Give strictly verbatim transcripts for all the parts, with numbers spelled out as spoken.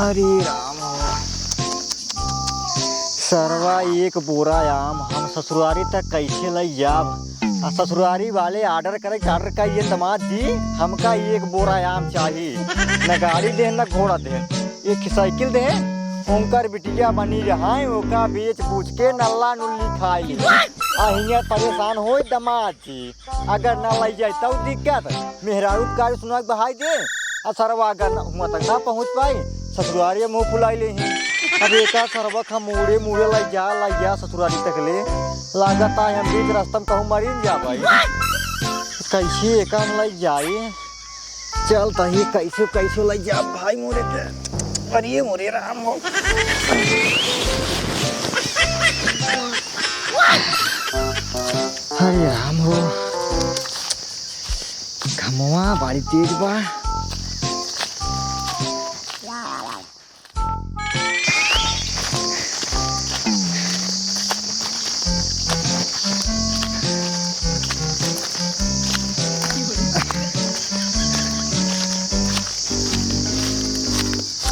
अरे राम हो। सरवा एक बोरा आम हम ससुरारी तक कैसे लइ जाब? आ ससुरारी वाले order करे, order का ये दामाद जी, हमका एक बोरा आम चाही। न गाड़ी देहेन, न घोड़ा देहेन, एक साइकिल देहेन। उनकर बिटिया बनी रहाई, ओका बेच बूझ के नल्ला नुल्ली खाई। आ हियाँ परेशान होई दामाद जी। अगर ना लइ जाई तब दिक्कत, मेहरारू का सुना के बहाई दे। आ सरवा अगर ना, हुआँ तक ना पहुँच पाई, ससुरारी मुँह फुलाई लेही। अब एका सरवा का मुड़े मुड़े लइ जा, लइ जा ससुरारी तक ले। लागत है हम बीच रास्ता में कहूँ मरी न जा पाई। कैसे एका हम लइ जाई? चल तही कैसे कैसे लइ जा भाई मोरे के। अरे मोरे राम हो। हरे राम हो, घमवा बड़ी तेज बा।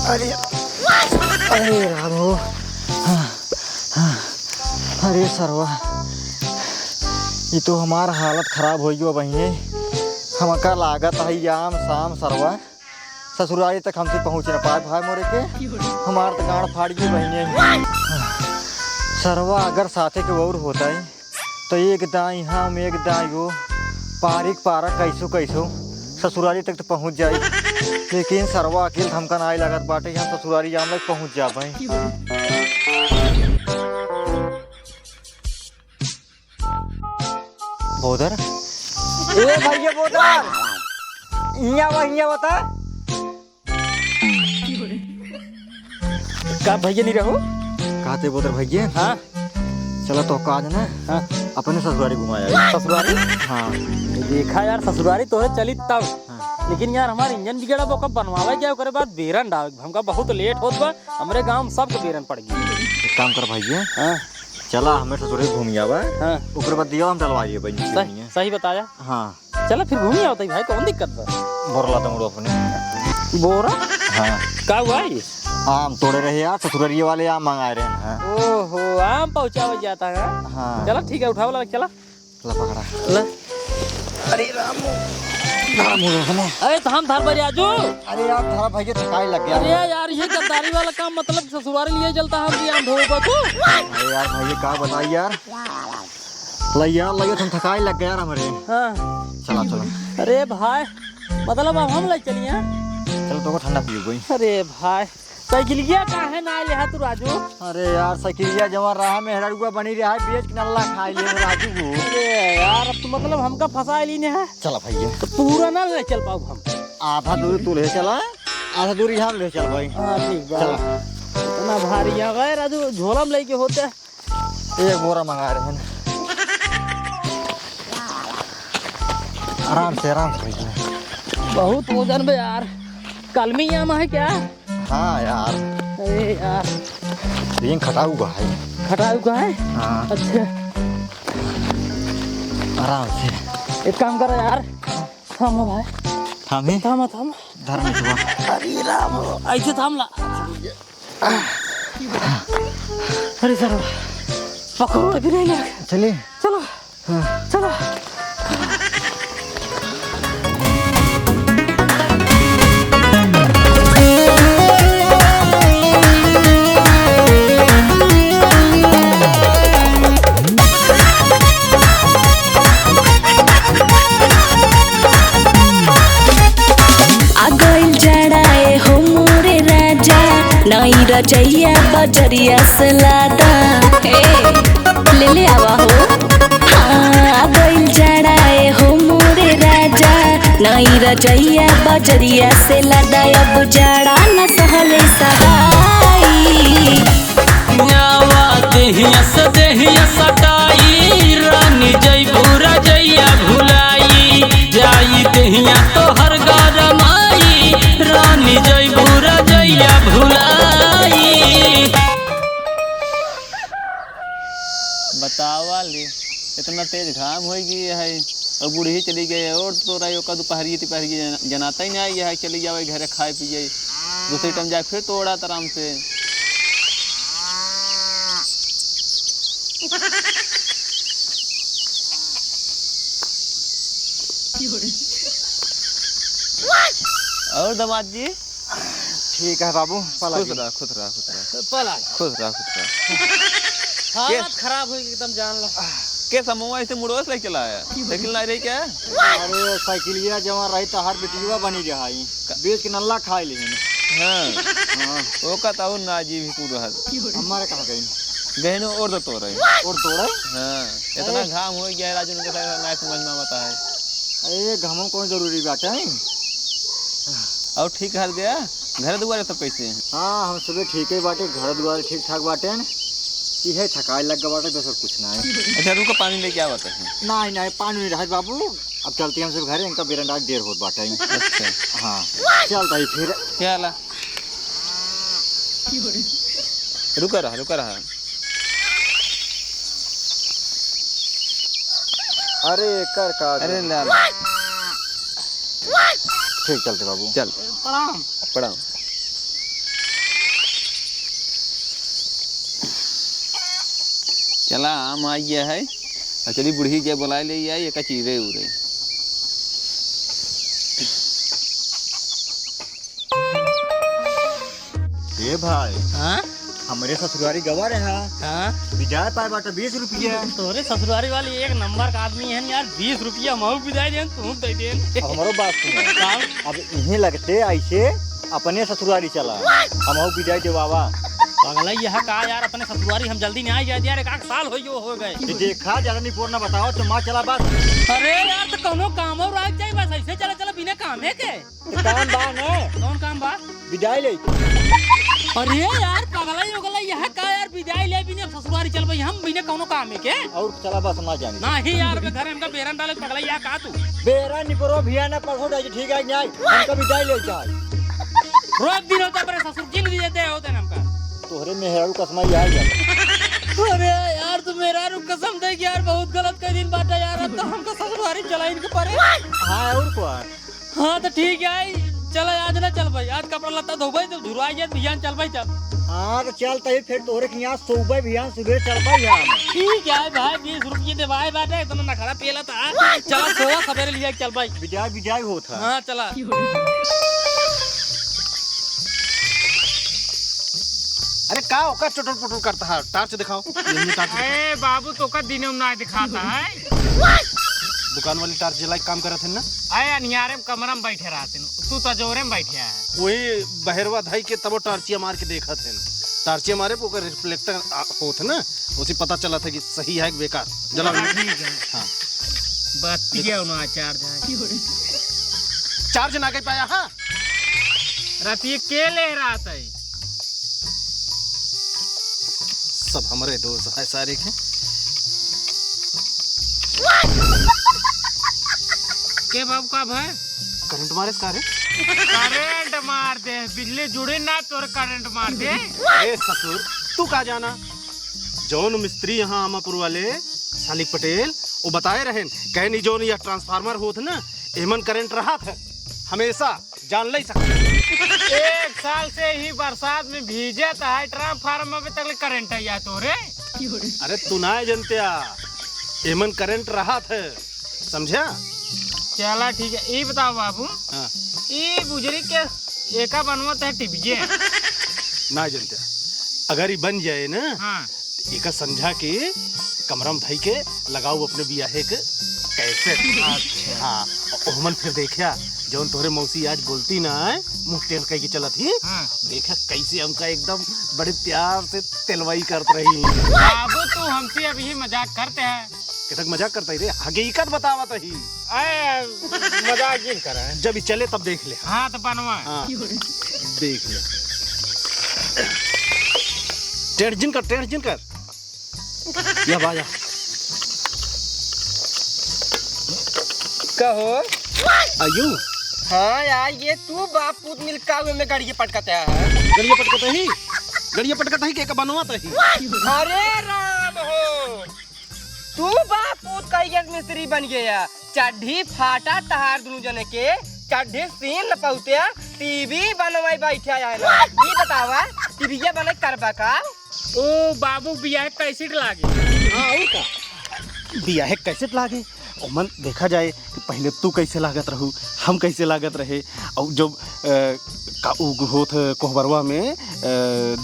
अरे, अरे राम हो। हाँ, हाँ। अरे सरवा, ई तो हमार हालत खराब होइ गयो बहिने। हमका लागत है याम शाम सरवा ससुरारी तक हमसे पहुँच न पाए भाई मोरे के। हमार तो गांड फाड़ गई बहिने। सरवा अगर साथे के और होता है तो एक दाई हम एक दाई वो, पारिक पारा कैसो कैसो ससुरारी तक तो पहुँच जाई। लेकिन सरवा अकेल हमका नाई लागत बाटे कि हम ससुरारी याम लग पहुँच जा पाए। बोदर? ए भैया बोदर, हियाँ आवा, हियाँ बता। का भैया नहीं रहो? का ते बोदर भैया? हाँ। चला तो का आज ना, हाँ। अपने ससुरारी घुमाया। ससुरारी? हाँ। देखा यार, ससुरारी तोहरे चली तब। हाँ। लेकिन यार, हमार इंजन बिगड़ा बा, ओकर बनवावे के, ओकरे बाद बेरन डाल, हमका बहुत लेट होत बा, हमरे गाँव में सबके बेरन पड़ गई। एक काम कर भैया, हाँ। चला, हमें ससुरे घूम आवा। हाँ। ओकरे बाद दिया हम डलवा लिए बन सही, सही बताया। हाँ। चला फिर घूम आवत है भाई, कौन दिक्कत बा? बोरला दौड़ो अपने। बोरा? हाँ। का हुआ है? आम तोड़े रहे यार, ससुररिये वाले आम मंगाए रहे हैं। ओहो, आम पहुँचावे जाता है। हाँ। चला ठीक है, उठाओ ला, चला। ला पकड़ा। ला। अरे रामो। रामो, रामो। अरे थाम थार पर आजू। अरे यार, थारा भाई के थकाई लग गया। अरे यार, ये गद्दारी वाला काम, मतलब ससुरारी लिए चलता हम भी आम ढोबा को। अरे यार भाई, ये का बताई यार। लइया, लइया, तुम थकाई लग गया यार हमरे। हाँ। चला, चला। अरे भाई, मतलब अब हम ले चलिए? चलो, तो ठंडा पियो कोई। अरे भाई, साइकिलिया काहे ना ले तू राजू? अरे यार, साइकिलिया जमा रहा, मेहरारुआ बनी रहा है, बेच के नल्ला खाई ले राजू को। अरे यार, अब तो मतलब हमका फंसा ली ने है। चला भैया। तो पूरा ना ले चल पाऊ हम। आधा दूर तू ले चला, आधा दूर हम ले चल भाई। हाँ, ठीक बा। चला। इतना भारी है भाई राजू, झोला में लेके होते। एक बोरा मंगा रहे हैं। आराम से, आराम से भैया। बहुत वजन बे यार। कलमी आम है क्या? हाँ यार। अरे यार। लेकिन खटाऊ का है। खटाऊ का है? हाँ। अच्छा। आराम से। एक काम करो यार, थामो भाई। थामे? थामो, थामो। धर में छुआ। अरे राम, ऐसे थाम ला। अरे सर, पकड़ो, अभी नहीं लग। चले? चलो। हाँ। चलो। आ गइल जाड़ा ए हो मोरे राजा, नई रजइया बजरिया से लादा। ए, ले ले आवा हो। हाँ, आ गइल जाड़ा ए हो मोरे राजा, नई रजइया बजरिया से लादा। अब जाड़ा न सहले सहाई। आवा देहिया से देहिया सटाई, रानी जइबू रजइया भुलाई, जाई देहिया तोहर गरमाई, रानी जइबू रजइया भुलाई। बतावा ले, इतना तेज घाम होइ गई है, और बूढ़ी चली गई, और तोरा ओका दुपहरिये तिपहरिये जन-, जनाता ही ना, यह चली जावे घरे खाए पिए। दूसरी टाइम जाके फिर तोड़ा आराम से। और दामाद जी? ठीक है बाबू, पला खुश जी। रहा, खुश रहा, खुश रहा। पला। खुश रहा, खुश रहा। हालत के? खराब हुई एकदम, जान ला। के समूह ऐसे मुड़वा से लेके चला आया? साइकिल ना रही क्या? अरे, साइकिलिया जमा रही तो हर बिटिया बनी रहा ही। का? बेच के नल्ला खाए लेकिन। हाँ। हाँ। वो का ताऊ ना जी भी पूरा हल। हमारे कहाँ गई? गहनो और तो तोड़े। और तोड़े? हाँ। इतना अरे। घाम हो गया है, राजू, उनके साथ ना समझ में आता है। अरे, घामो कौन जरूरी बात है? और ठीक हल गया? घर दुआरे सब कैसे हैं? हाँ, हम सभी ठीक ही बाटे, घर दुआरे ठीक ठाक बाटे। इहे थकाई लग गवा बाटे, दोसर कुछ ना है। अच्छा, रुको, पानी लेके आवत है। नहीं, नहीं, पानी नहीं रहे बाबू, अब चलते हम सब घरे, इनका बेरंडा देर होत बाटे। अच्छा। हाँ, चलता ही फिर। चला। रुका रहा, रुका रहा। अरे, कर का अरे, ले आ, ले। ठीक, चलते बाबू। चल। प्रणाम। प्रणाम। चला, आम आई गया है। और चली, बुढ़ी के बुलाए ले आई, एका चीरे उरे। ए भाई, हाँ? हमरे ससुरारी गवा रहा। हाँ? बिदाई पाए बाटे बीस रुपया। तोरे ससुरारी वाली एक नंबर का आदमी है यार, बीस रुपया हमहू बिदाई देन, तू दे देन। अब हमरो बात सुनो। का? अब इन्हीं लगते ऐसे अपने ससुरारी चला, हमहू बिदाई देवावा। पगला, यह का यार, अपने ससुरारी हम जल्दी नहीं आए जाए यार, एक आध साल हो गयो हो गए। ये देखा, ज्यादा निपोर ना बताओ, तो माँ चला बात। अरे यार, तो कौनो काम और आ जाए, बस ऐसे चला चला बिना कामे के। तो काम बा ना? कौन काम बा? बिदाई ले। अरे यार, पगला ही हो गला, यह का यार, बिदाई ले बिना ससुरारी चल भाई, हम बिना कौनो काम है के? और चला बस, ना जाने। नहीं यार, मैं घर हमका बेरन डाले, पगला, यह का तू? बेरन निपरो भिया ना परसों जाए, ठीक है, नहीं, हमका बिदाई ले जाए। रोज दिन होता पर ससुर जिन दिए दे होते ना हमका। तोहरे मेहरारू कसमा ही आ गया। अरे यार, तू मेहरारू कसम दे कि यार, बहुत गलत कर दिन बाटा यार, अब तो हमका ससुरारी चला इनके परे। हाँ, और क्या? हाँ, तो ठीक है, आई, चल, आज ना चल भाई, आज कपड़ा लत्ता धोबे, तो झुरवाई जात, बिहान चल भाई, चल। हाँ, तो चल, तही फिर तोहरे के यहाँ सोबे, बिहान सुबह चल भाई हम। ठीक है भाई, बीस रुपये दे भाई, बाटे, इतना नखरा पेला था। चला, सोवा, सवेरे लिया, चल भाई। बिजाय, बिजाय होत है। हाँ, चला। अरे, का ओका चुटुर पुटुर करता है? टार्च दिखाओ, ये टार्च दिखाओ। ए बाबू, तोका दिने में ना दिखाता है। दुकान वाली टार्च जलाई काम करत है ना? अरे, अनियारे में कमरा में बैठे रहते हैं, तू तो जोरे में बैठे है। वही बहरवा धाई के तबो टार्चिया मार के देखत है। टार्चिया मारे पे ओकर रिफ्लेक्टर आ, होत है ना, उसे पता चला था कि सही है कि बेकार। जला। हाँ, ठीक है। हाँ। बत्तिया ना चार्ज है। चार्ज ना कर पाया, हाँ? रतिये के ले रहा था? सब हमरे दोस्त है सारे के। के बाबू का भाई? करंट मारे का रे? करंट मार दे, बिजली जुड़े ना तोर करंट मार दे। ए ससुर, तू का जाना? जौन मिस्त्री यहाँ आमापुर वाले सालिक पटेल, वो बताए रहेन, कहनी जौन यह ट्रांसफार्मर होत ना, एमन करंट रहत है हमेशा। जान ले सकते। एक साल से ही बरसात में भीजत है, ट्रांसफार्मर में तक ले करंट है या तोरे। अरे तू ना जनत्या, एमन करंट रहत है, समझा? चला ठीक है, ई बताओ बाबू, हाँ। ई बुजरी के एका बनवत है टिबिये। ना जनत्या, अगर ई बन जाए ना, हाँ। एका समझा के कमरा में धई के लगाओ अपने बियाहे के कैसेट। अच्छा। हाँ, ओहमन फिर देखा, जौन तोहरे मौसी आज बोलती ना है, मुंह टेढ़ कह के चलत ही, हाँ। देखा कैसे हमका एकदम बड़े प्यार से तेलवाई करत रही। बाबू, तू हमसे अभी मजाक करते हैं। कितक मजाक करता ही रे, हकीकत बतावत ही। ए, मजाक जिन करे। जब ई चले तब देख ले। हाँ, तो बनवा। हाँ, देख ले। टेढ़ जिन कर, टेढ़ जिन कर। या बाजा। कहो। आयु? हाँ, यार, ये तू बाप पूत मिलका हुए में गड़िए पटकता है। गड़िए पटकता ही? गड़िए पटकता ही के का बनवाता ही? अरे राम हो। तू बाप पूत कहिए मिस्त्री बन गया, चड्ढी फाटा तहार दुनू जने के, टड्ढी सीन न पहुँचे, टीवी बनवाई बैठा है ना। ई बतावा, टीवीया बने करबा का? ओ बाबू, बियाहे कैसेट लागे। हाँ, और का? बियाहे कैसेट लागे? ओमन देखा जाए कि पहिले तू कैसे लागत रहू, हम कैसे लागत रहे, और जब, अ, का उ होत है कोहबरवा में, अ,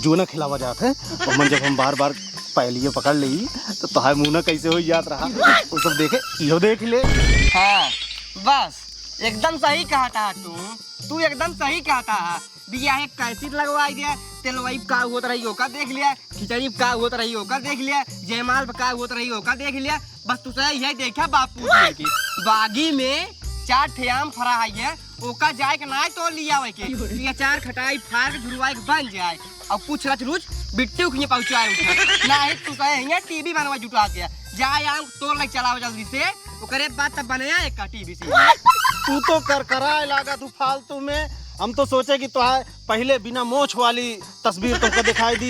जुअना खिलावा जात है, ओमन जब हम बार बार पहलिए पकड़ लेई, तो तोहार मुँह ना कैसे हो जात रहा, वो सब देखे, इहो देख ले। हाँ, बस, एकदम सही कहत हा तू, तू एकदम सही कहत हा। बियाहे कैसेट लगवाई दिया, तेलवाई का होत रही ओका देख लिया, खिचड़ी का होत रही ओका देख लिया, जयमाल का होत रही ओका देख लिया। बस तू सही है, देखा बापू जी के बागी में चार ठे आम फरा है, ओका जाए के नाय तो लिया आवे के, ये चार खटाई फाड़ के झुरवाए के बन जाए। और कुछ रच रुच बिट्टू के पहुँचाए उठा। ना है तू कहे हियाँ टीवी बनवा जुटा के। जा आम तोड़ ले चलाओ जल्दी से। ओकरे बाद तब बने एक टीवी से। तू तो करकराए लागा तू फालतू में। हम तो सोचे कि तोहार पहिले बिना मोछ वाली तस्वीर तुमको दिखाई दी।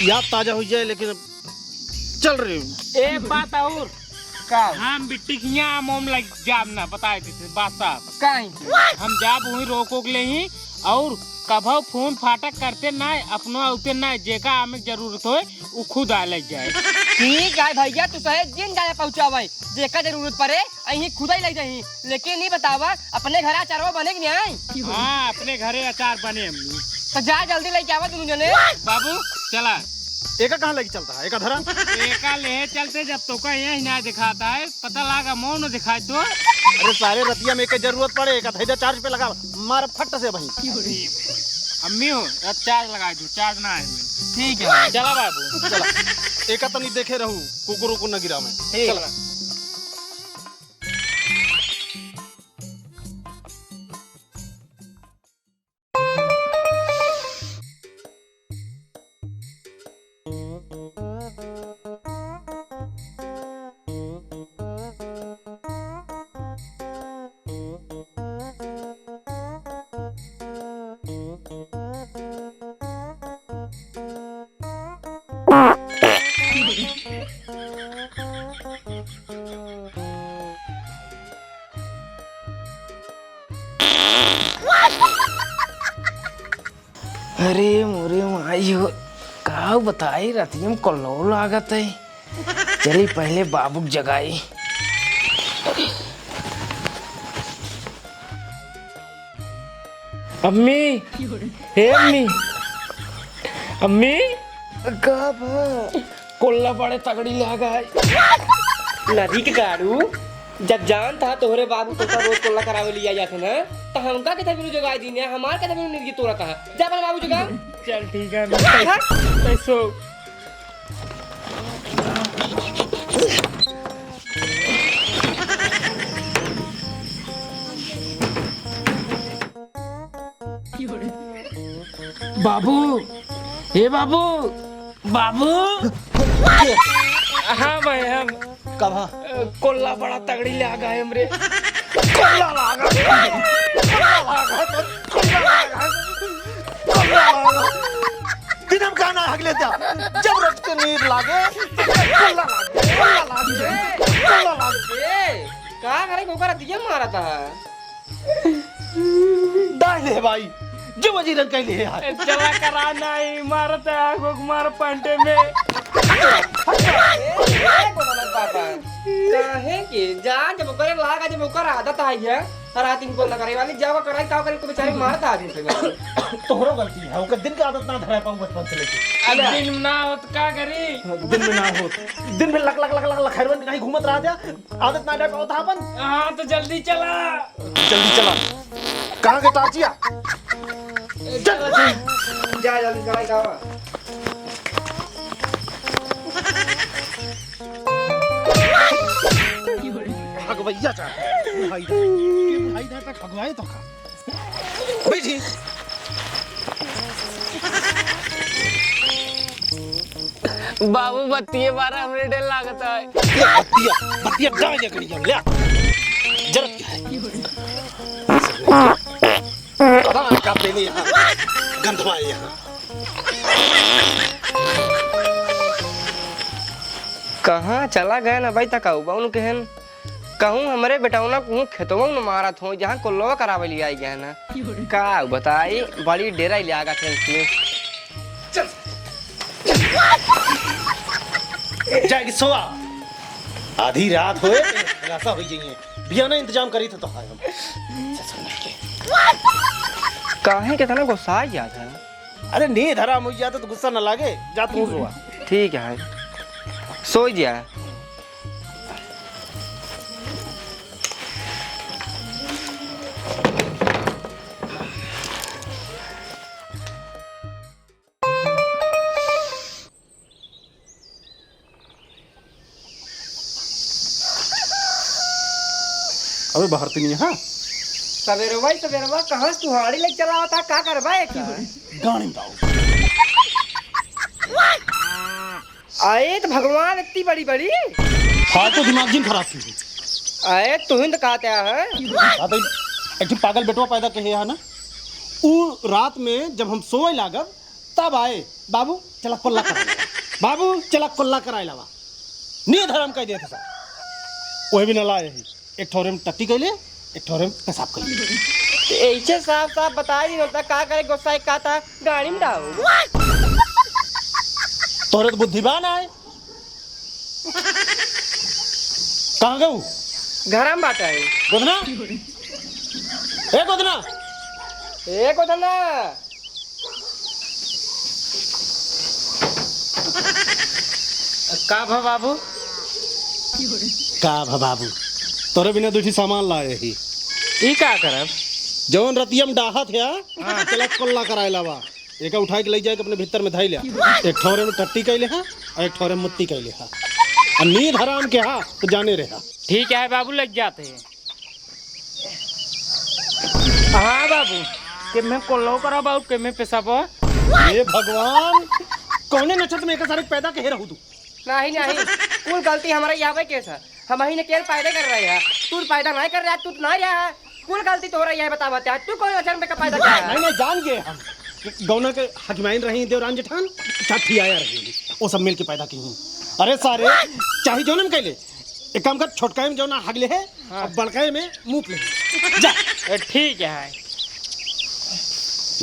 याद ताजा हो जाए, लेकिन चल रही हूँ। एक बात और। का? हम बिट्टी के हियाँ आम ओम लग जाब ना, बताए देते बात साहब। काहे? हम जाब वहीं रोक ओक लेही और कभौ फोन फाटक करते ना, अपनो आउते ना, जेका आमे के जरूरत होए, उ खुद आ ले जाए। ठीक है भैया, तू सहे जिन जाए पहुँचावे, जेका जरूरत पड़े, अहीं खुद ही ले जाही। लेकिन ई बतावा, अपने घर अचारवा बने कि नहीं? हाँ, अपने घरे अचार बने अम्मी। तो जा जल्दी लेके आवा दोनों जने। बाबू, चला। एका कहाँ लेके चलता है? एका धरा। एका ले चलते, जब तोका यही ना दिखाता है, पता लागा मौन दिखाई तो। अरे सारे रतिया में एके जरूरत पड़े, एका धैर्य चार्ज पे लगा, मार फट से वहीं। अम्मी हो, अब चार्ज लगा दू, चार्ज ना है। ठीक है। चला बाबू। चला। एका तनी देखे रहू, कुकुर उकुर न गिरा में। ठीक। चला। अरे मोरे माई हो, का बताई, रतिया में कल्लो लागत है। चली पहले बाबू के जगाई। अम्मी, हे अम्मी, अम्मी। का बा? कोल्ला बड़े तगड़ी लागा है। नदी के गाड़ू, जब जानत हा तोहरे बाबू तोका रोज कोल्ला करावे लिया जात है ना, तो हमका के तभी जगाई दीने, हमार के तभी निर्गी तोरा कहा। जा अपने बाबू जगा। चल ठीक है, अम्मी। हाँ? तै सो। बाबू, ए बाबू, बाबू। हाँ भाई, हम कब हाँ? अ, कोल्ला बड़ा तगड़ी लागा है हमरे। कोल्ला लागा, कोल्ला लागा, कोल्ला लागा, कोल्ला लागा। दिन हम गाना हगले जा, जब रट के नींद लागे, कोल्ला लागे, कोल्ला लागे, कोल्ला लागे। ए, का करे, ओकरा दिया मारत है? डाल दे भाई, जो वजीरन कह लिए यार। चला करा नहीं, मारत है, आगो मार पंटे में। ए, ए, गोपाल पापा, काहे के? जा, जब ओकरे लागा, जब ओकर आदत आई है, रात दिन कोल्ला करे वाली, जावा कराई, का करे, को बेचारे मारत आदमी से। तोहरो गलती है, ओकर दिन के आदत ना धरा पाऊँ बचपन से लेके। अब दिन में ना होत का करी? दिन में ना होत, दिन में लक, लक, लक, लक, लक, खैरवन के कहीं घूमत रहा जा, आदत ना डाल पावत अपन। हाँ, तो जल्दी चला। जल्दी चला। कहाँ के टार्चिया? चल। जा, जल्दी चला, जावा। भगवैया चाहे। बुढ़ाई दा। के बुढ़ाई दा तक भगवाए तो खा। बैठी। बाबू, बत्तिये बारा हमरे डर लागत है। ले, बत्तिया, बत्तिया डाल दे कड़ी हम, ले। जरत क्या है? पता नहीं का पेनी यहाँ, गंधवा है यहाँ। कहाँ चला गए ना भाई, तक आऊ बा उनके हन। कहूँ हमरे बेटौना कहूँ खेतवा न मारत हो, जहाँ कुल्लवा करावे लिया आई गए ना। का बताई, बड़ी डेरा ही लागत है इनसे। जाएगी सोआ। आधी रात होए, ऐसा हो जाइए। बियाना इंतजाम करी तो, तो हाय हम। काहे कितना गुस्सा आ जाता है? अरे, नींद हराम हो जाता तो गुस्सा न लागे। जा तू सोआ। ठीक है, सो जा। अबे बाहर तीन यहाँ। सवेरवा ही सवेरवा कहाँ से तू हाड़ी लेके चला आवता, का करबा एक? गाड़ी में आओ। आए तो भगवान इतनी बड़ी बड़ी। फालतू दिमाग जिन खराब की। आए तू ही तो कहते हैं। हाँ तो एक ठे पागल बेटवा पैदा कहे है ना, उ रात में जब हम सोए लागब तब आए, "बाबू चला कुल्ला कराए लावा, बाबू चला कुल्ला कराए लावा।" नींद हराम कर देते साहब। वही भी न लाए ही। एक ठोरे में टट्टी कैले, एक ठोरे में पेशाब कैले। तो ऐसे साफ साफ बता दी होता, का करे गोसाई का था, गाड़ी में डाओ। तोरे तो बुद्धि बा ना है। कहाँ गऊ? घर में बाटा है। गोदना? ए गोदना? ए गोदना? का भा बाबू? का भा बाबू? तोरे बिना दू ठी सामान लाए ही। ई का करब? जौन रतिया में डाहत है, हाँ। चला कुल्ला कराए लावा। एका उठाए के लई जाए के अपने भीतर में धई लिया। एक ठोरे में टट्टी कैले हा, और एक ठोरे में मुत्ती कैले हा। आ नींद हराम के हा, तो जाने रहा। ठीक है बाबू, लग जाते हैं। हाँ बाबू, के में कोल्लो करा बाबू, के में पेशाब? हे भगवान, कौने नक्षत्र में एक सारे पैदा कहे रहू तू? नहीं, नहीं, कुल गलती हमारा यहाँ पे केस है। हम ही ने केर पैदा कर रहे हैं, तू पैदा नहीं कर रहा, तू तो नहीं रहा है। कुल गलती तोहरा यह बतावत है, तू कौन अचरम पे का पैदा किया है? नहीं, नहीं, जान गए हम। गौना के हकिमाइन रही देवरान जेठान, चाठी आया रही, वो सब मिल के पैदा की हैं। अरे सारे, चाहे जौन में कैले, एक काम कर, छोटका में जौन हगले है, हाँ। अब बड़का में मुंह ले। जा। ए, ठीक है।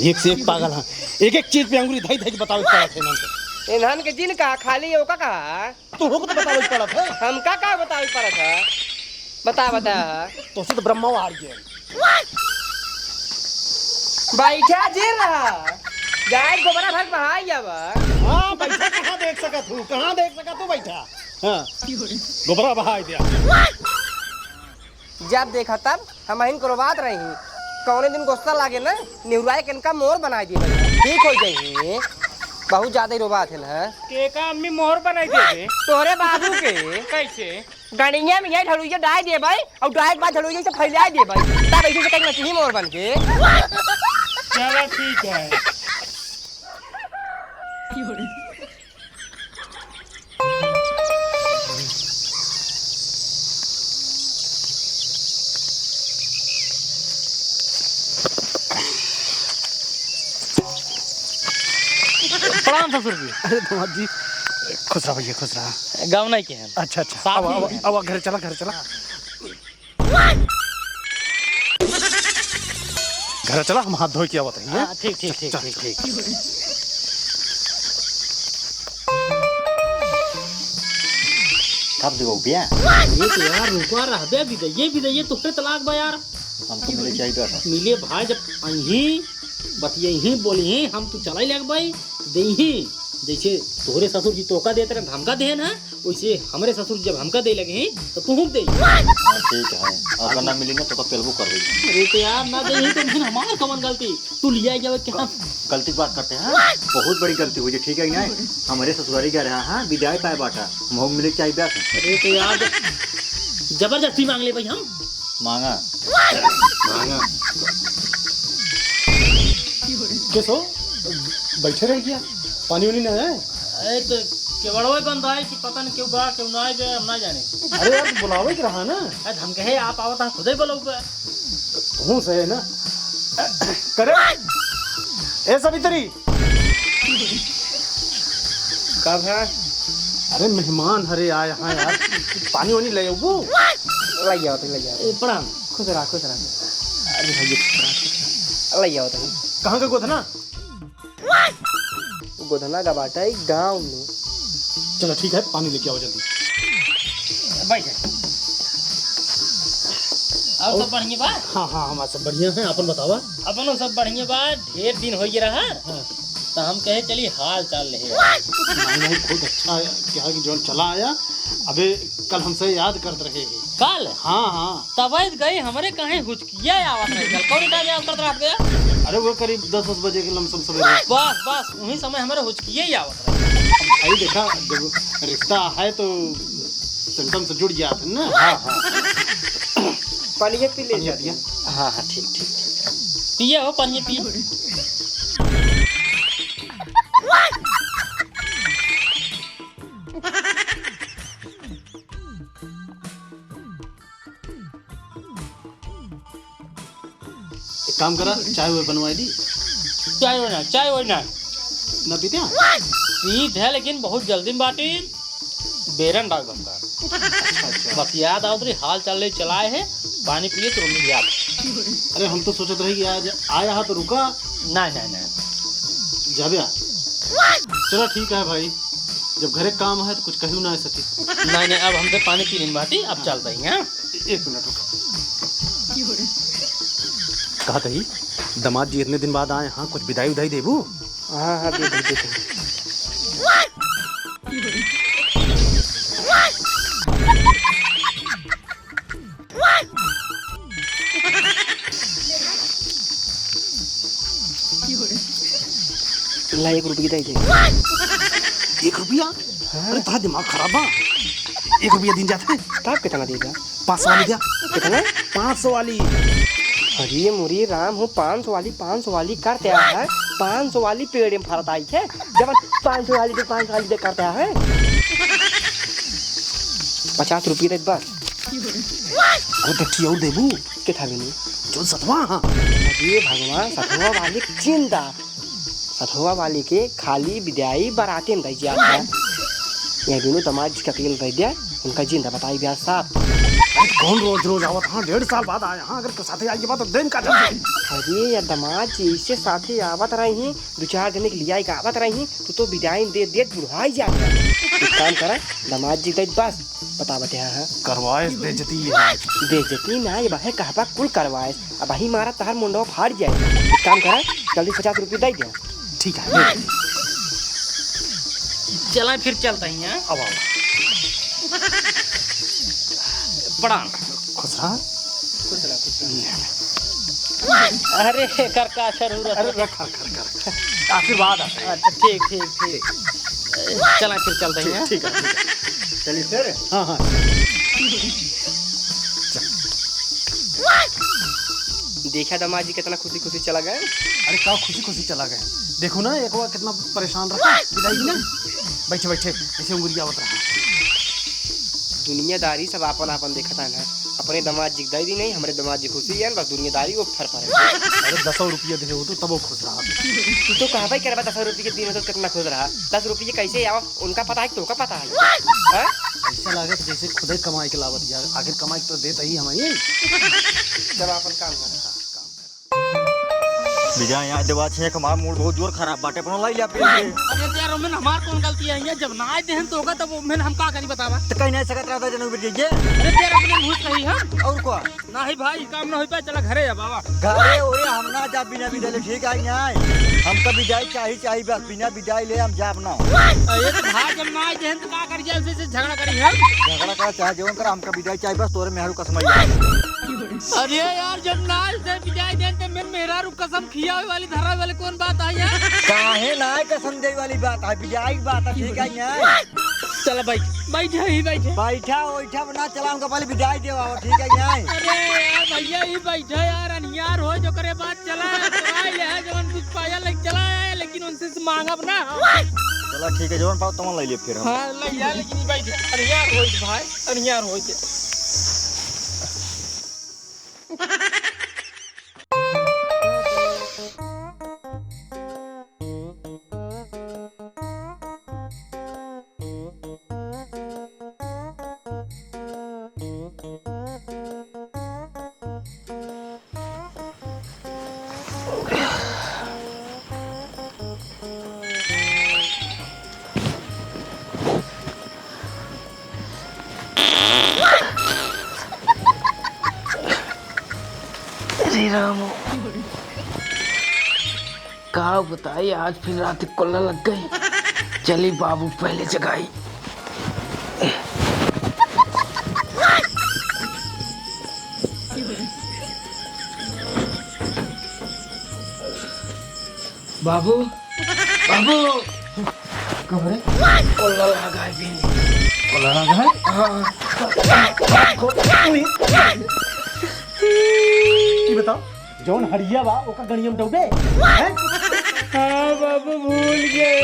एक से एक पागल है, एक एक चीज पे अंगुरी धई धई के बतावे के पड़त है इन्हन के। इन्हन के जिन कहा, खाली ओका कहा। तोहू को तो बतावे के पड़त है। हमका का बतावे के पड़त है? बता, बता। तोसे तो ब्रह्मा हार गए। बैठा जे रहा। गाय गोबरा भर बहाई जावा। हाँ, बैठा, कहाँ देख सकत हूँ, कहाँ देख सकत हूँ, बैठा। हाँ, गोबरा बहाई दिया। जब देखा तब हम अहिन को रोवात रही। कौने दिन गुस्सा लागे ना, निहुराए के इनका मोर बनाई दिए भाई। ठीक हो जाइए, बहुत ज्यादा ही रोवात है ना। के का अम्मी मोर बनाई दे दे? तोहरे बाबू के। कैसे? गड़िया में यही ढलुइया डाल दे भाई, और डाल के बाद ढलुइया से फैला दे भाई, तब ऐसे से कहीं मछली मोर बन के। चलो ठीक है। प्रणाम ससुर जी। अरे दामाद जी, खुश रहा भैया, खुश रहा। गाँव नहीं के हैं। अच्छा, अच्छा। साथ अब, ही अब, हैं। अब घर चला, घर चला। घर चला, हम हाथ धोए के आवत हई, हैं? हाँ, ठीक, ठीक, चल, ठीक, चल, ठीक, चल। ठीक। कब देबो बिया? ये तो यार रुका रहबे बिदा, ये बिदा, ये तोहरे तलाक बा यार। हमको मिले चाहिए बस। मिले भाई, जब अहीं बतियही बोलही, हम तो चलाई लगबई, देही। जैसे तोहरे ससुर जी तोका देत रहे, धमका देहे ना, वैसे हमरे ससुर जब हमका दे लगे हैं, तो तुहूँ दे। हाँ, ठीक है। अगर ना मिली ना, तो का पेलबो कर देगी। अरे तो यार, ना दे तो फिर हमार कवन गलती? तू लिया जावे क्या? गलती की बात करते हैं, हाँ? बहुत बड़ी गलती हुई है, ठीक है कि नहीं? हमारे ससुरारी गए रहा, हाँ, विदाई पाए बाटा, हम मिले चाहिए ब्याह से। अरे तो यार, जबरदस्ती मांग ले भाई हम। मांगा। मांगा। कैसो? बैठे रह गया? पानी वानी ना आया है? अरे तो केवड़वे बंद आए कि पता नहीं क्यों बा, क्यों ना आए बे, हम ना जाने। अरे यार, तो बुलावे के रहा ना। अरे हम कहे आप आवत हैं, खुदे बोलो बे। तू सही है ना। करे, ए सवित्री। का भा? अरे मेहमान हरे आए हैं यार, पानी वानी ले आऊ। लइ जाओ, तो लइ जाओ। ए, प्रणाम। खुश रहा, खुश रहा। अरे भैया, खुश रहा, खुश रहा। लइ जाओ, तो। कहाँ का गोधना? गोधना का बाटा है गाँव में। चलो ठीक है, पानी लेके आओ जल्दी। बैठ। और और? सब बढ़िया बा? हाँ, हाँ, हमार सब बढ़िया है, अपन बतावा। अपनो सब बढ़िया बा, ढेर दिन होइ गया रहा, हाँ। तो हम कहे चली हाल चाल ले। नहीं, नहीं, बहुत अच्छा है, क्या है कि जौन चला आया, अबे कल हमसे याद करत रहे हैं। कल? हाँ, हाँ। तब गई हमरे कहे हुचकिया आवत रहे कल। कौन टाइम याद करत रहा आपके? अरे वो करीब दस, दस बजे के लमसम सवेरे। बस, बस, उही समय हमरे हुचकिया ही आवत रहे। भाई देखा, जब रिश्ता है तो संगम से जुड़ जात है ना। हाँ, हाँ। पानी ये पी ले पानी ये जाते पिया। हैं। हाँ, हाँ, ठीक, ठीक। पिया हो, पानी पी। एक काम करा, चाय वाय बनवाई दी। चाय वाय ना, चाय वाय ना। ना पीते हैं? पीत है, लेकिन बहुत जल्दी में बाटी। बेरन डाल बनता। अच्छा, अच्छा। बस याद आवत रही, हाल चाल ले चलाए है, पानी पिए तो रुक जात। अरे, हम तो सोचत रही कि आज आया हा तो रुका। नहीं, नहीं, नहीं। जाबे आ। चला ठीक है भाई, जब घरे काम है तो कुछ कहू ना सकी। नहीं, नहीं, अब हमसे पानी पी लेन बाटी, अब चलता ही, हाँ? एक मिनट रुक। कहा तही, दामाद जी इतने दिन बाद आए, हाँ, कुछ बिदाई उदाई देबू? हाँ, हाँ, दे दे, दे दे। ला, एक रुपया दे दे। एक रुपया? हाँ। अरे, तोहार दिमाग खराब बा। एक रुपया दिन जात है। तब कितना देगा? पाँच सौ वाली द्या। कितना? पाँच सौ वाली। अरे मोरे राम हो, पाँच सौ वाली, पाँच सौ वाली करते आ है, पाँच सौ वाली पेड़ में फरत आई है, जब पाँच सौ वाली दे, पाँच सौ वाली दे करते आ है। पचास रुपये दे बस। अरे टट्टी और देबू? के था भी नहीं। जो सतवा हाँ। अरे भगवान, सतवा वाली चिंता। सतवा वाली के खाली बिदाई बराते में रह जात है। ये दोनों दामाद जी का तेल रह गया, उनका जिंदा बताई ब्याह साहब। अरे कौन रोज रोज आवत? हाँ, डेढ़ साल बाद आए। हाँ, अगर साथे आई के बाद तो दिन का जब अरे या दामाद जी, इसे साथे आवत रही, दो चार जने के लिया के आवत रही, तू तो बिदाई दे दे बुढ़ाई जात है। एक काम करा, दामाद जी के बस बतावत है, हाँ। करवाएस बेइज्जती ये। बेइज्जती ना, ये बहे कहबा कुल करवाएस। अबही मारा तहार मुंडवा फाड़ जाए। एक काम करा, जल्दी पचास रुपये दे दे। ठीक है, दे दे। चला फिर चलता ही, हाँ? अब आओ। प्रणाम। खुश रहा। खुश रहा, खुश रहा। ले। अरे, एकर का जरूरत अरे, है? रख, रख, रख, रख। आशीर्वाद आता है। अच्छा, ठीक, ठीक, ठीक। चला फिर चलते हैं, ठीक, हैं? ठीक है, ठीक है। चलिए फिर। हाँ, हाँ। देखा दामाद जी कितना खुशी खुशी चला गए। अरे का खुशी खुशी चला गए, देखो ना एक बार कितना परेशान रहा, बिदाई ना। बैठे बैठे ऐसे उंगलियावत रहा। दुनियादारी सब आपन आपन देखत है ना, अपने दामाद जी के दे दी नहीं, हमरे दामाद जी खुशी है, बस दुनियादारी वो फर फर है। अरे दसो रुपया दे हो तो तबो खुश रहा। तू तो कहबे करबा दस रुपये के दिन में तो कितना खुश रहा, दस रुपये कैसे आओ उनका पता है, तोहका पता है? हाँ? ऐसा लागत जैसे खुदे कमाई के लावत यार, आखिर कमाई तो देत ही हम ही। चलो अपन काम कर। विजय, यहाँ देवा छे, हमार मूड बहुत जोर खराब बाटे, अपनो लाई लिया पी के। अरे तो यार, ओमेन हमार कौन गलती है? ये जब ना आए देहन तो होगा, तब ओमेन हम का करी बतावा? तो कहीं नहीं सकत रहा था जनऊ बिटिया ये। अरे तो यार, अपने मुँह सही हम। और का? नहीं भाई, काम ना हो पाए, चला घरे जा बाबा। घरे ओरे हम ना जा बिना बिदाई ले, ठीक है, नहीं। हमका बिदाई चाही, चाही बस, बिना बिदाई ले हम जाब ना। अरे तो भाई, जब ना आए देहन तो का करी जाए, उसे से झगड़ा करी हम। झगड़ा करा चाहे जौन करा, हमका बिदाई चाही बस, तोरे मेहरू कसम आई। अरे यार, जब ना आए से बिदाई देहन तो मेरे मेहरारू कसम खियावे वाली, धरावे वाली कौन बात आई है? काहे ना आए कसम देवे वाली बात है, बिदाई की बात है, ठीक है, नहीं। चला बैठ, बैठ, ही बैठ। बैठा, ओइठा बना, चला हमका पहले बिदाई देवा, ठीक है, नहीं। अरे यार भैया, ही बैठा यार, अनियार हो जो करे बात चला, चला ले है, जवन कुछ पाया ले चला आए, लेकिन उनसे से मांगब ना। चला ठीक है, जवन पाओ तवन ले लिए फिर हम। हाँ, ले जा, लेकिन ही बैठ, अनियार हो भाई, अनियार हो। का बताई, आज फिर रात कुल्ला लग गई। चली बाबू पहले जगाई। बाबू, बाबू। कब रे? कोल्ला लाग है भी। कोल्ला लाग है? हाँ। ई बताओ, जौन हड़िया बा, ओका गणियम डौबे? हैं? हाँ बाबू, भूल गए।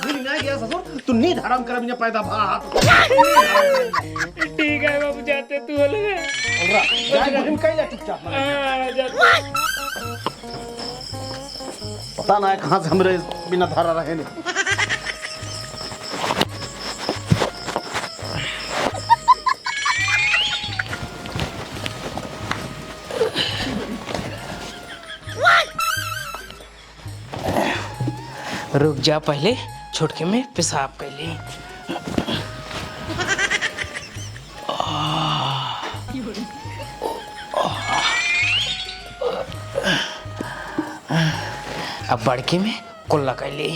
भूल ना गया ससुर, तू नींद हराम कर बिना पैदा भा। ठीक है बाबू, जाते तू अलग है। और जाए बहिन कह जा चुपचाप। हाँ, जाते। पता ना है कहाँ से हमरे बिना धारा रहे ने। रुक जा, पहले छोटके में पेशाब कर ली। अब बड़की में कुल्ला कर ली।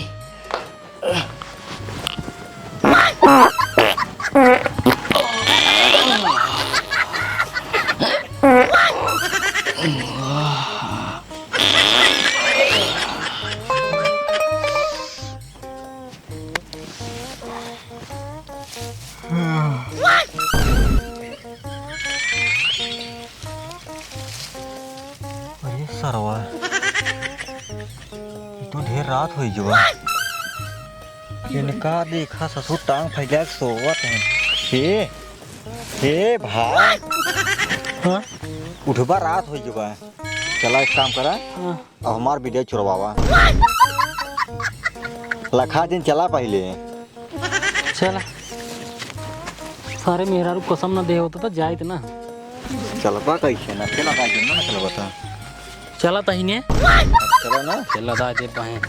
अरे सरवा, ई तो ढेर रात होइ गवा। इनका देखा ससुर टांग फैला के सोवत हैं। हे, हे भाई। हाँ? उठबा, रात होइ गवा। चला एक काम करा। हाँ। अब हमार बिटिया चुरवावा। लखा दिन चला पहिले। चला। सारे मेहरारू कसम न दे होता तो जाइत ना। चलबा कैसे ना? चला दाई दे ना, चलबा था। चला तहिने। चला ना। चला दाई दे पाए।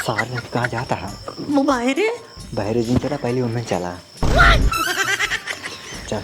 सारे कहाँ जाता है? वो बाहर है। बाहर जिन चला, पहले उनमें चला। चल।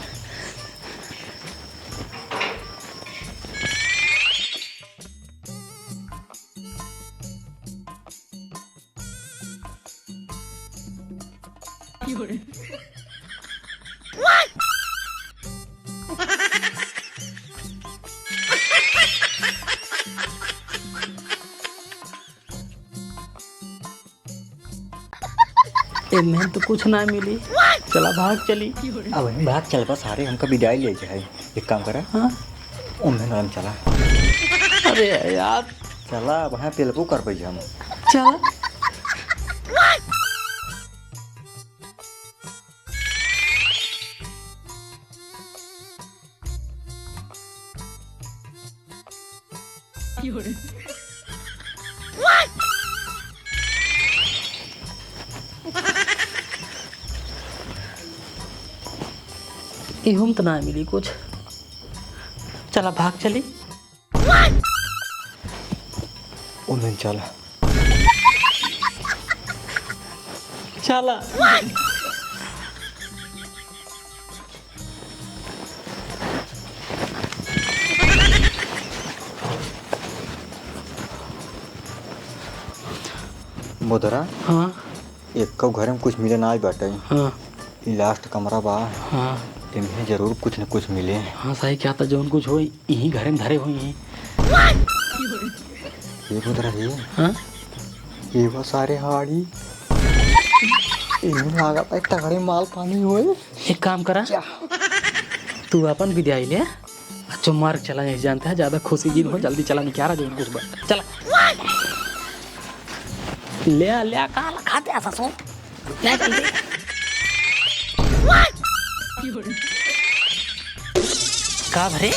एमें तो कुछ ना मिली, चला भाग चली। अब हम भाग चलबा सारे, हमका बिदाई ले जाए। एक काम करा, हाँ? ओमे नाम चला। अरे यार। चला, अब हाँ पेलबो करबै हम। चला। इहुम त ना मिली कुछ। चला भाग चली। उन्हें चला। चला। मोदरा, हाँ। एक्को घर में कुछ मिले ना बाटे। हाँ। ई last कमरा बा। हाँ। इन्हें जरूर कुछ न कुछ मिले। हाँ, सही क्या था, जौन कुछ होई, इही घरे में धरे होई हैं। ये भूत रही। हाँ? ये वो सारे हाड़ी। इन्हें लागत है तगड़े माल पानी होए। एक काम करा। क्या? तू अपन विद्या ले, अच्छा मार्ग चला, नहीं जानता है, ज्यादा खुशी जिन हो, जल्दी चला, नहीं क्या रहा, जौन कुछ बा। चला। ले आ, ले आ, काला खाते आ ससुर। ले आ जल्दी। का भरे?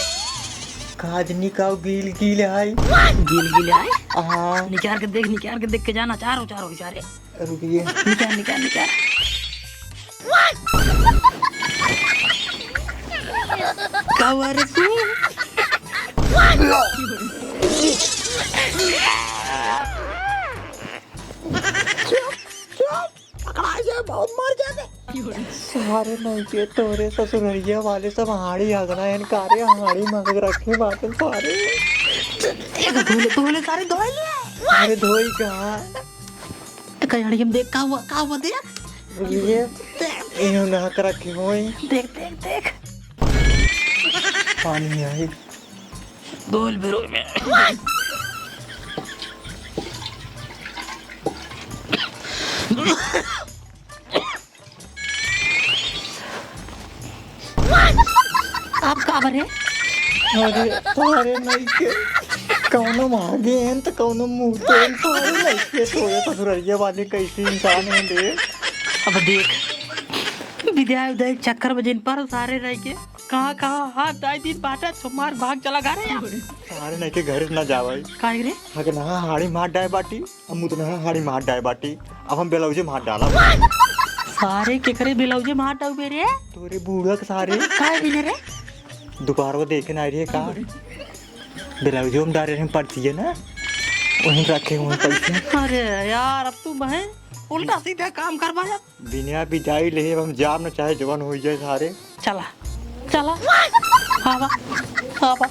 काजनी का गील गील है। गील गील है? हाँ। निकाल के देख, निकाल के देख के जाना, चारो चारो इशारे। रुकिए। निकाल, निकाल, निकाल। का हुआ रे तू? चुप, चुप, पकड़ा जाए, बहुत मर जाए। सारे नहीं के तोरे ससुररिया वाले सब हाड़ी हगना एन कारे हाड़ी मांग रखे बाटन सारे। धोले, धोले सारे धोले। अरे धोई का? ए, कहीं हड़ी हम देख, का हुआ, का हुआ, देख। ये देख, देख। इन्हों नहा कर रखे होई। देख, देख, देख। पानी आई। गोल बेरो में। आप का बरे? अरे, तोहरे नहीं के। कौनो मागे हैं तो कौनो मुँह तो हैं, तोहरे नहीं के। तोहरे ससुररिया वाले कैसे इंसान हैं रे? अब देख, विद्या उदय चक्कर में जिन पर सारे रह के कहाँ, कहाँ हाथ डाल दिन बाटा, छुमार भाग चला घरे। सारे नहीं के घर ना जावे। काहे रे? हगना हाड़ी मार डाए बाटी। अब मुतनहा हाड़ी मार डाए बाटी, अब हम ब्लाउजे मार डाला। सारे केकरे ब्लाउजे मार डाउ बे रे? तोरे बूढ़ा के सारे। काहे बिने रे? दोपहर को देखे ना रहे का? ब्लाउजे हम डाले रहे पर्चिए ना, वहीं रखे हुए पैसे। अरे यार, अब तू बहन उल्टा सीधा काम करवा जा। बिना बिदाई ले हम जाम न चाहे जवन हो जाए सारे। चला, चला। आवा, आवा।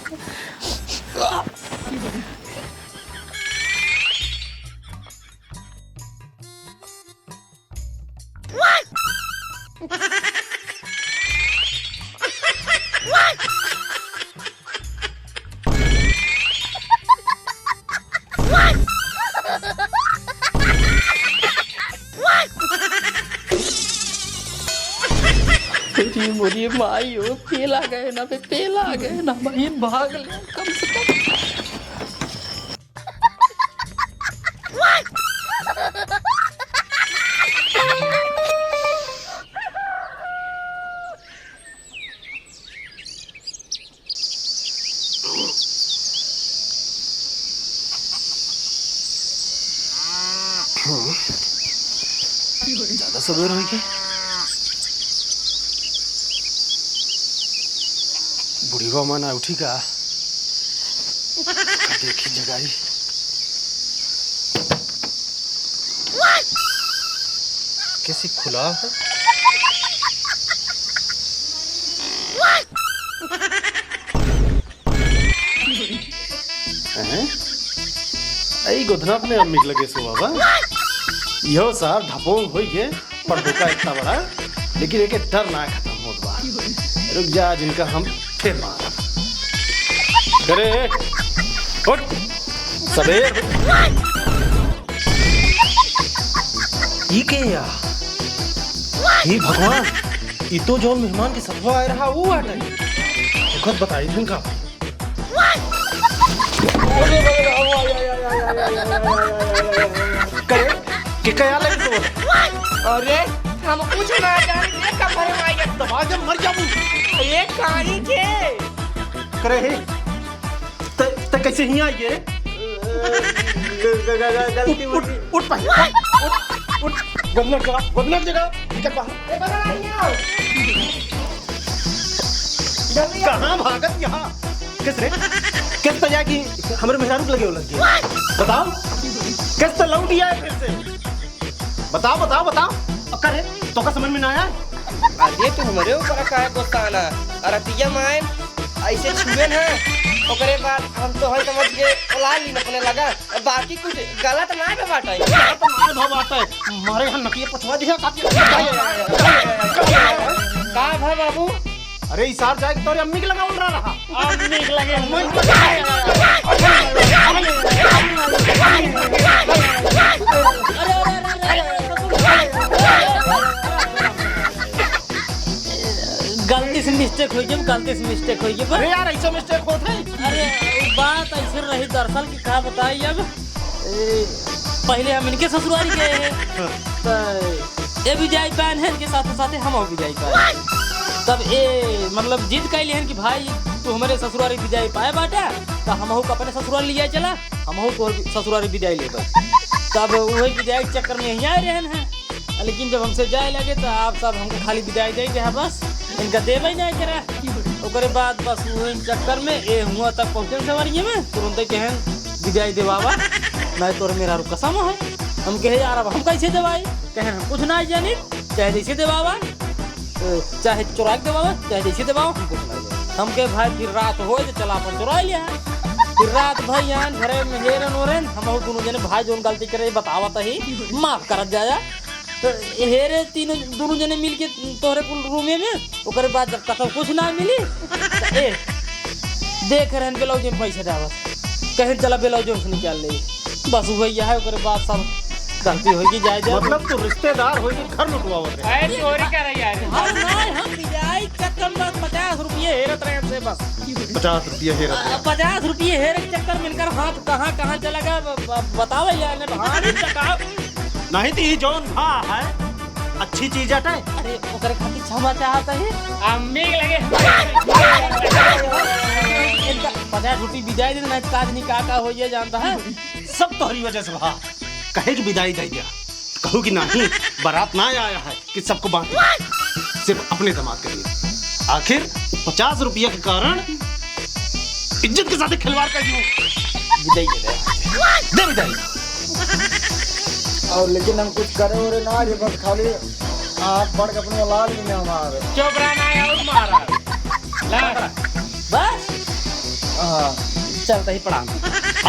अरे मोरी माई हो, पेला गए ना बे, पेला गए ना, बहिन भाग ले कम से कम। ज्यादा सबेर होई के? बुढ़िवा मन उठी का? देखी जगाई। कैसे खुला है? हैं? ई गोधना अपने अम्मी के लगे सोवा बा। इहो सार ढपोंग होई के, पर धोखा इतना बड़ा, लेकिन एके डर ना खत्म होत बा। रुक जा, आज इनका हम फिर मारब। अरे, उठ, सबेर। ई के या? हे भगवान, ई तो जौन मेहमान के सथवा आए रहा, ऊ आटे। ओकर बताई थन का? करे, के कया लगे तो? अरे, हम कुछ ना जानी, देख का भरे माई के। दबा के मर जाबू। ये कहानी के? करे हे, त, त कैसे ही आई गे रे? ग-, ग-, ग-, ग-, गलती उठ, उठ, उठी। उठ भाई, उठ, उठ, उठ, गोदना जगह, गोदना जगह, निकल बाहर। ए, बाहर आ, यहाँ आओ। जल्दी आओ। कहाँ भागत यहाँ? किस रे? किस तरह की हमरे मेहरारू के लगे हो लग गई? बताओ, किस तरह लौट आए फिर से? बताओ, बताओ, बताओ। अब का रे, तोका समझ में ना आया? अरे, तू हमरे ऊपर काहे गुस्सा आना? अरे, रतिया मायन ऐसे छुए ना, ओकरे बाद हम तो हल समझ के ओला लीन अपने लगा। बाकी कुछ गलत ना बे बाटे। गलत ना भा बाटे। मारे यहाँ नकिया पछवा दिया, काफी। का भा बाबू? अरे, ई सार जाए के तोरे अम्मी के लगे उलरा रहा। अम्मी के लगे। गलती से mistake होइ गई, गलती से mistake होइ गई, बस। अरे यार, ऐसा mistake होत है? अरे, वो बात ऐसे रही दरअसल कि का बताई अब। ए, पहिले हम इनके ससुरारी गए हैं, हाँ। तो ये भी जाई पाएन है, इनके साथे साथे हम भी जाई पाएन। तब ए, मतलब, जिद कइले हैं कि भाई, तू हमरे ससुरारी भी जाई पाए बाटा, तो हमहू का अपने ससुरारी लिया चला, हमहू तोर ससुरारी विदाई लेबे। तब वही विदाई के चक्कर में यहीं आए रहन हैं। लेकिन जब हमसे जाए लगे तो आप सब हमको खाली विदाई दे दे, बस इनका देवे ही नहीं करा। ओकरे बाद बस वही चक्कर में ए हुआ तक पहुँचन सवारी में, तुरंते कहन, "विदाई देवावा, नहीं तोर मेहरारू कसम है।" हम कहे, "यार, अब हम कैसे देवाई?" कहन, "हम कुछ ना जानी, चाहे जैसे देवावा।" ए, चाहे चोराइ के देवावा, चाहे जैसे देवावा, हम कुछ ना जाने। हम कहे, "भाई, फिर रात होए तो चला अपन चोराइ लिया।" फिर रात भई आन घरे में हेरन ओरन, हमहू दुनों जने भाई जौन गलती करे बतावत ही, माफ करत जाया। तो हेरे तीनों, दुनों जने मिल के तोहरे कुल रूमे में, ओकरे बाद जब कतौ कुछ ना मिली, तो ए, देख रहन ब्लाउज में पैसा डालत, कहन, "चला ब्लाउज से निकाल ले।" बस वही है, ओकरे बाद सब गलती होई कि जाए जाए। मतलब तू रिश्तेदार होई कि घर लुटवावत रहे। अरे चोरी कर रही है। हम ना, हम विदाई चक्कर में बस पचास रुपये हेरत रहे हमसे बस। पचास रुपये हेरत रहे। अ, पचास रुपये हेरे के चक्कर में इनकर हाथ कहाँ, कहाँ चला गया, ब-, ब-, बतावे यार, ने भारी चका। नहीं तो ये जौन भा है, अच्छी चीज हटे। अरे, ओकरे खातिर क्षमा चाहत है। अम्मी के लगे। इनका पचास रुपये विदाई दे, नहीं तो काज नहीं का, का हो ये जानता है। सब तोहरी वजह से भा। कहे कि विदाई दे दिया, कहू कि नहीं, बारात ना आया है कि सबको बांट दिया, सिर्फ अपने दामाद के लिए। आखिर पचास रुपया के कारण इज्जत के साथ खिलवाड़ कर दियो। विदाई दे दे। दे विदाई। और लेकिन हम कुछ करे ओरे ना, ये बस खाली आप बढ़ के अपनी औलाद भी ना मारे। चुप रहना है और मारा। ला। बस? हाँ। चलता ही प्रणाम।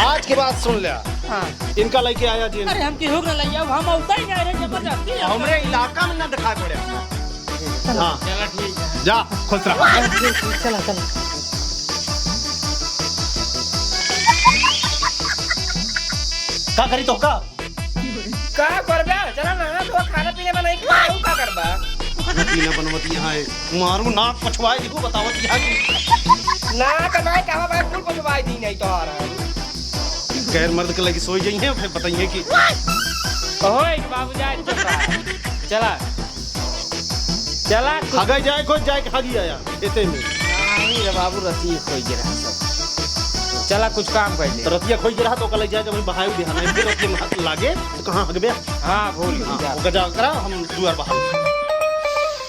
आज के बाद सुन लिया। हाँ। इनका लेके आया जी। अरे, हम केहू के ना लइया, हम उतर ही नहीं रहे, जबरदस्ती है। हमरे इलाका में ना दिखाई पड़े। हाँ। चला ठीक है। जा, खुश रह। चला, चला। का करी तो का? का करबे? चला ना, तो खाना पीना बनाई के खाऊ, का करबा? खाना पीना बनवत यहाँ है, मारू नाक पछवाए दिखो, बतावत यहाँ की। ना, तो भाई, कहाँ भाई, कुल पछवाए दी नहीं तो आ रहा है। गैर मर्द के लगी सोई जाई है, फिर बताइए कि। ओए, बाबू जाए, चुप रहा। चला। चला, कुछ हगा जाए, खोज जाए, हगी आया। एते में। नहीं रे बाबू, रतिया खोई गिरा सब। चला, कुछ काम कर ले। तो रतिया खोई गिरा तो कल जाए, जब बहाई बिहाना, फिर रतिया में हाथ लागे, तो कहाँ हगबे? हाँ, भूल हाँ, जा। ओकर जा करा, हम दुआर बहार।